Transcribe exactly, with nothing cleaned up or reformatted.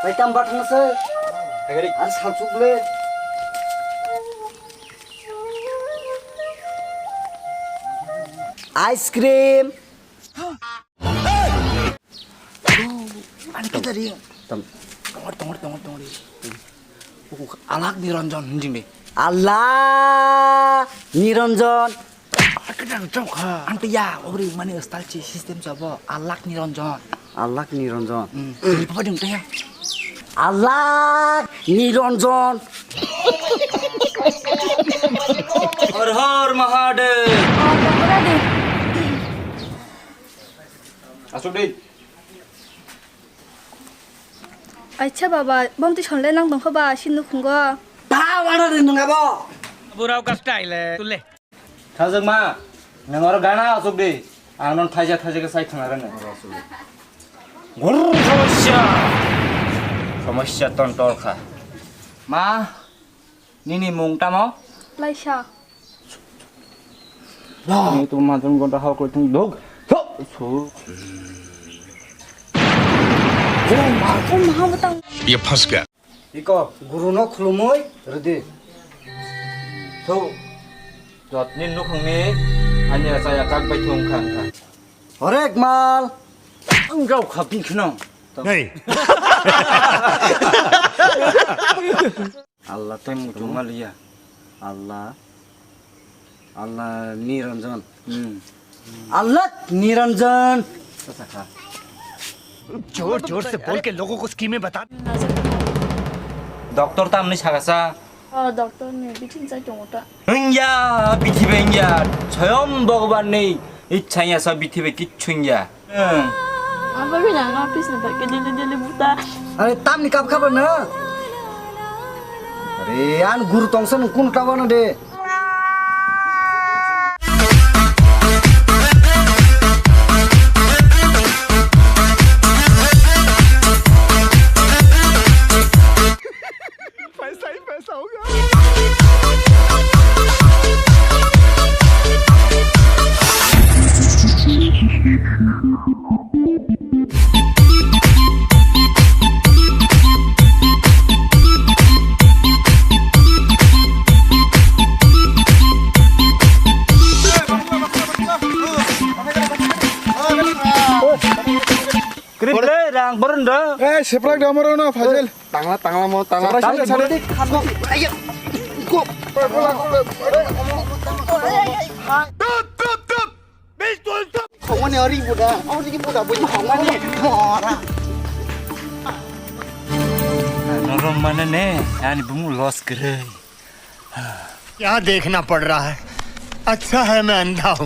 Bai tam bathang se. Hagari. Ar salsuk le. Ice cream. Ani kita ri. Tam. Tongor, tongor, tongor, tongor. Alak Niranjan hinjing de. Allah Niranjan. Ang tiya, obri mani style chi system sabo. Alak Niranjan. Alak Niranjan. Hmm. Jadi papa ding tanya. Alak Niranjan. Har Har Mahadev. Asuk deh. Acha baba, bom twi sonle nang tongkha ba, si nukhungo. Ta wana ri nung abo. Burao ka style, tule. Thajak ma, nang oro gana asuk di. Ang non thaija thaija ke sai khana rang. Gur somosya. Somosya ton tol kha. Ma, nini mung tamo? Laisa. Ni tu matung gonta hao koi tung dog. Tho, su. Oh ma, oh ma, butang. Ye phas gaya. Iko, guru no khulumui rwdi. Thou, jotni nukhungni ani achai achak bai thung kha wngkha. Horek mal. Ang rao kha bini kheno. Hey. Allah tei muchung maliya. Allah. Allah Niranjan. Hmm. Allah Niranjan. जोर जोर से बोल के लोगों को स्कीमें बता। Doctor tamni sakasa. Oh, doctor ni biting chai tongo ta. Hingya, bithibe hingya. Soyom Bhagwan ni ichha ya sa bithibe kichhu hingya. Ang bagwi nang no office ni bagwi daily daily buta. Are tamni kap khabar na? Are an guru tongsa nung kun tabana de. Paisa hi paisa hoga. Krip le rang boron do. Eh, seprak da moro no, Fazil. Tangla, tangla mo, tangla. Sarai, sarai, sarai. Go. Tut, tut, tut. Bil tut, tut. Khongmani ori buda, ori buda, buji khongmani. Mora. Norom mana ne, ani bumu loss kere. क्या देखना पड़ रहा है? अच्छा है मैं अंधा हूँ।